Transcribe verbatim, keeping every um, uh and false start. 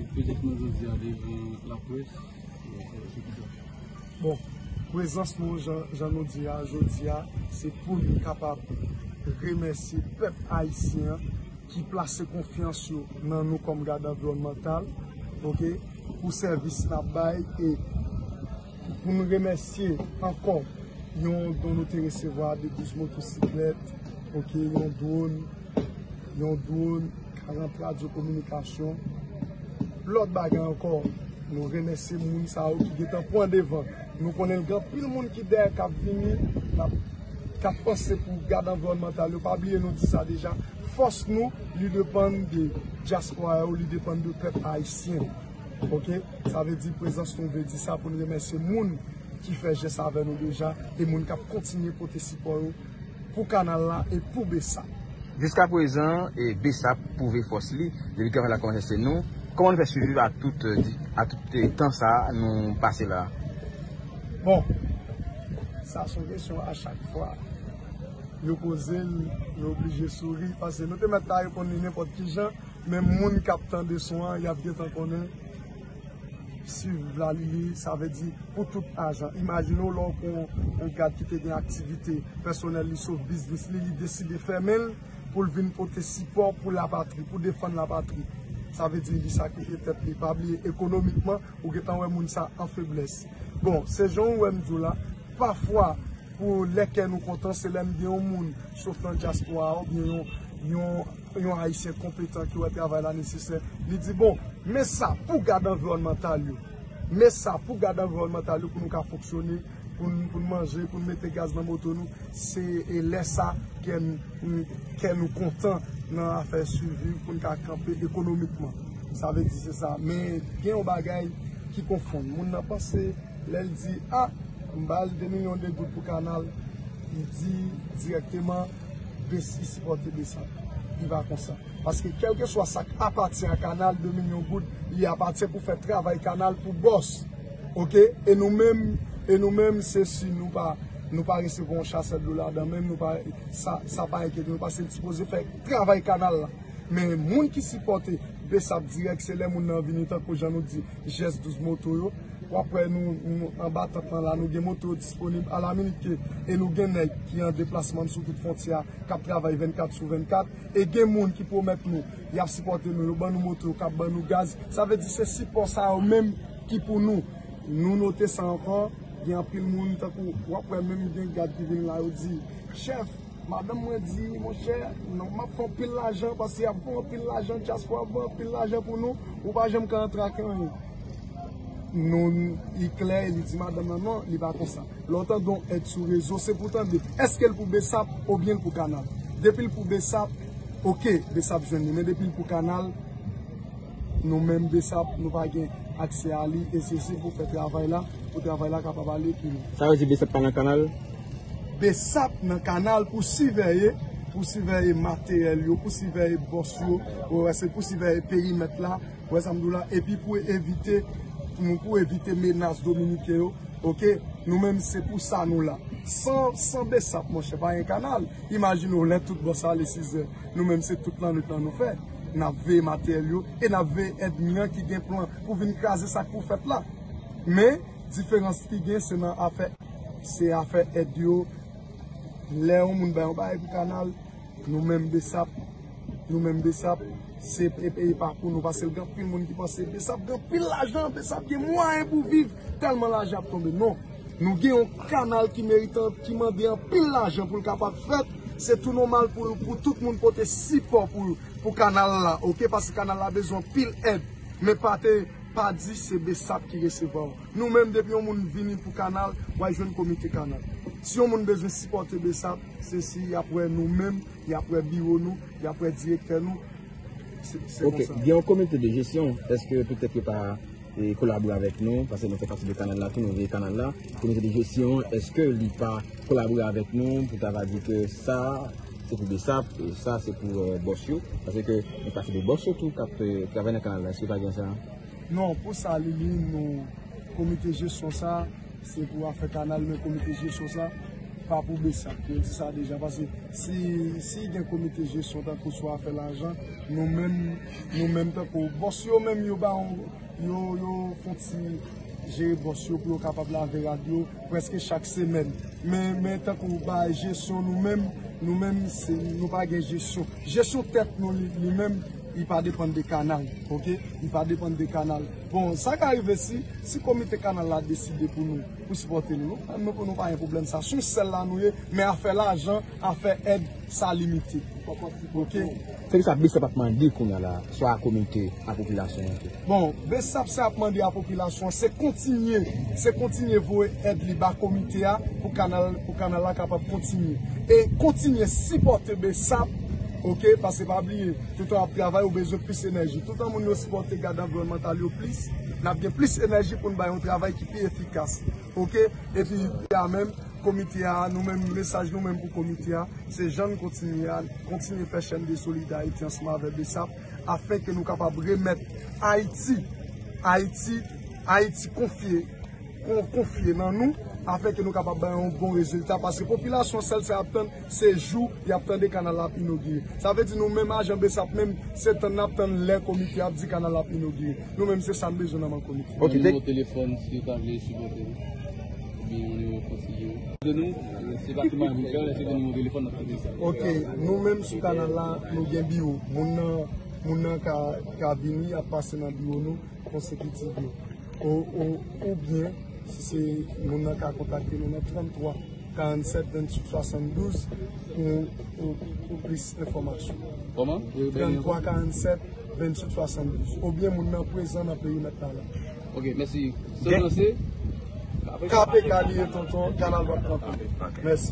Prezans nou jodi a devan laprès. Bon, prezans nou, jan, jan nou di a, jodi a, se pou nou kapab remèsye pèp ayisyen an ki plase konfyans yo nan nou kòm gad anviwònmantal, oke, pou sèvis n ap bay e pou nou remèsye ankò yon don nou te resevwa de douz motosiklèt, oke, yon dwòn, yon dwòn, karant radyo kominikasyon. Lòt bagay ankò, nou remèsye moun sa yo ki gentan pran devan. Nou konnen gen anpil moun ki dèyè k ap vini, k ap, k ap panse pou gad anviwònmantal yo. Pa bliye nou di sa deja. Fòs nou, li depann de dyaspora yo, li depann de pèp ayisyen. Oke? Sa vle di prezans nou vle di sa pou nou remèsye moun ki fè jès avè nou deja e moun k ap kontinye pote sipò yo pou kanal la e pou BSAP. Jiskaprezan, e, BSAP pwouve fòs li. Depi travay la kòmanse, se nou. Kòman nou fè siviv a tout, e, di- a tout, e, tan sa a nou pase la a? Bon, sa se yon kesyon a chak fwa yo poze l, yo oblije souri. Paske nou te mèt ta reponn li nenpòt ki jan, men moun k ap tande son an, y ap gentan konnen. Siviv la, li, li, sa vle di pou tout ajan. Imajine w lè w pran yon gad ki te gen aktivite pèsonèl li, sof biznis li, li deside fèmen l pou l vin pote sipò pou lapatri, pou defann lapatri. Sa vle di li sakrifye tèt li. Pa bliye, ekonomikman, ou gentan wè moun sa an feblès. Bon, se jan w wè m di w la, pafwa, pou lè kè nou kontan, se lè m gen yon moun, sof nan dyaspora a, oubyen yon, yon, yon Ayisyen konpetan ki wè travay la nesesè, li di, bon, men sa pou gad anviwònmantal yo. Men sa pou gad anviwònmantal yo pou nou ka fonksyone, pou n, pou n manje, pou n mete gaz nan moto nou. Se e lè sa kè n, kè nou kontan nan afè siviv pou n ka kanpe ekonomikman. Sa vle di se sa. Men gen yon bagay ki konfonn. Moun nan panse lè l di, a, m ba l de milyon de goud pou kanal, li di dirèkteman BSAP, li sipòte BSAP. Li pa konsa. Paske kèlkeswa sa k apatyen a kanal, de milyon goud, li apatyen pou fè travay kanal pou bòs. Oke? E nou menm, e nou menm, se si nou pa, nou pa resevwa yon chasè dlo ladan menm, nou pa, sa, sa pa enkyete nou, paske n sipoze fè travay kanal la. Men moun ki sipòte BSAP dirèk, se lè moun nan vini, tankou jan nou di, jès douz moto yo. W ap wè nou, nou anba tant lan la, nou gen moto yo disponib alaminit ke, e nou gen nèg ki an deplasman sou tout fwontyè a, k ap travay vennkat sou vennkat, e gen moun ki pwomèt nou, y ap sipòte nou, yo ban nou moto, k ap ban nou gaz. Sa vle di se sipò sa yo menm ki pou nou. Nou note sa ankò, gen anpil moun, tankou w ap wè menm gen gad ki vin la, yo di, chèf, madanm mwen di, monchè, non, m ap fè anpil lajan, paske y ap fè anpil lajan, dyaspora ap fè anpil lajan pou nou, ou pa janm ka antre ak anyen. Nou, li klè, li di madanm nan non, li pa konsa. Lè w tande yon èd sou rezo, se pou tande, èske l pou BSAP oubyen l pou kanal? Depi l pou BSAP, oke, BSAP jwenn li, men depi l pou kanal, nou menm BSAP, nou pa gen aksè a li, e se, se pou fè travay la, pou travay la kapab ale pi lwen. Sa vle di BSAP pa nan kanal? BSAP nan kanal pou sivèye, pou sivèye materyèl yo, pou sivèye bòs yo, ou wè, se pou sivèye perimèt la, ou wè sa m di w la, epi pou evite, pou, pou evite menas dominiken yo, oke? Nou menm se pou sa nou la. San, san BSAP, monchè, pa gen kanal. Imajine w lè tout bòs ale sizè. Nou menm se tout lannwit lan nou fè. N ap veye materyèl yo e n ap veye ènmi an ki gen plan pou vin kraze sa k pou fèt la. Men, diferans ki gen, se nan afè, se afè èd yo. Lè yon moun bay yon bagay pou kanal, nou menm BSAP, nou menm BSAP, se e, e pa pou nou, paske gen anpil moun ki panse BSAP gen anpil lajan, BSAP gen mwayen pou viv, tèlman lajan ap tonbe. Non, nou gen yon kanal ki merite, ki mande anpil lajan pou l kapab fèt. Se tou nòmal pou, pou tout moun pote sipò pou, pou kanal la, oke? Paske kanal la bezwen anpil èd. Men pa te, pa di se BSAP ki resevwa w. Nou menm, depi yon moun vini pou kanal, w a jwenn komite kanal. Si yon moun bezwen sipòte BSAP, se si y ap wè nou menm, y ap wè biwo nou, y ap wè direktè nou. Se, se Ok, konsa. Gen yon komite de jesyon, èske petèt yo pa, e, kolabore avèk nou, paske nou fè pati de kanal la tou, nou veye kanal la. Komite de jesyon, èske li pa kolabore avèk nou pou ta va di ke sa, se pou BSAP, e sa, se pou, e, bòs yo, paske nou fè pati de bòs yo tou k ap, e, travay nan kanal la, èske pa gen sa? Non, pou sa, li, li, nou, komite jesyon sa, se pou afè kanal, men komite jesyon sa, pa pou BSAP, yo di sa deja, paske si, si gen komite jesyon tankou sou afè lajan, nou menm, nou menm tankou bòs yo menm yo ba yon, yo, yo fon ti jere bòs yo pou yo kapab lave rad yo prèske chak semèn. Men, men tankou bay jesyon nou menm, nou menm se, nou pa gen jesyon. Jesyon tèt nou li, li menm, li pa depann de kanal, oke? Li pa depann de kanal. Bon, sa ka rive si, si komite kanal la deside pou nou, pou sipòte nou. Nou, nou, nou pa gen pwoblèm sa. Se yon sèl la nou ye, men afè lajan, afè èd, sa limite. Oke? Se ki sa BSAP ap mande kounye a la, swa a komite, a popilasyon an tou? Bon, BSAP se ap mande a popilasyon an, se kontinye, se kontinye voye èd li ba komite a pou kanal, pou kanal la kapab kontinye. E kontinye sipòte BSAP, oke, paske pa bliye, toutan w ap travay, ou bezwen plis enèji. Toutan moun yo sipòte gad anviwònmantal yo plis, n ap gen plis enèji pou n bay yon travay ki pi efikas. Oke? Epi, a menm, komite a, nou menm, mesaj nou menm pou komite a, se jan n kontinye a, kontinye fè chèn de solidarite ansanm avèk BSAP, afenke nou kapab remèt Ayiti, Ayiti, Ayiti konfye, kon-, konfye nan nou, afenke nou kapab bay yon bon rezilta, paske popilasyon sèl sa y ap tann, se jou y ap tande kanal la ap inogire. Sa vle di nou menm ajan BSAP menm, se tann n ap tann lè komite ap di kanal la ap inogire. Nou menm se sa n bezwen nan men komite. Ok, nimewo telefòn si yo ta vle sipòte nou. Oubyen yon nimewo konseye nou. De nou, euh, se pa tout moun ki fè, lè se gen nimewo telefòn, n ap tande sa. Ok, nou menm sou kanal la, nou gen biwo. Moun nan, moun nan ka, ka vini, y ap pase nan biwo nou, konsekitivman. Ou, ou, oubyen, si se moun nan ka kontakte nou nan tranntwa karannsèt venntuit swasanndouz pou, pou, pou plis enfòmasyon. Kòman? Tranntwa karannsèt venntuit swasanndouz. Oubyen moun nan prezan nan perimèt la la. Ok, mèsi. Gen- K P K li ye, tonton, kanal w ap kanpe. Mèsi.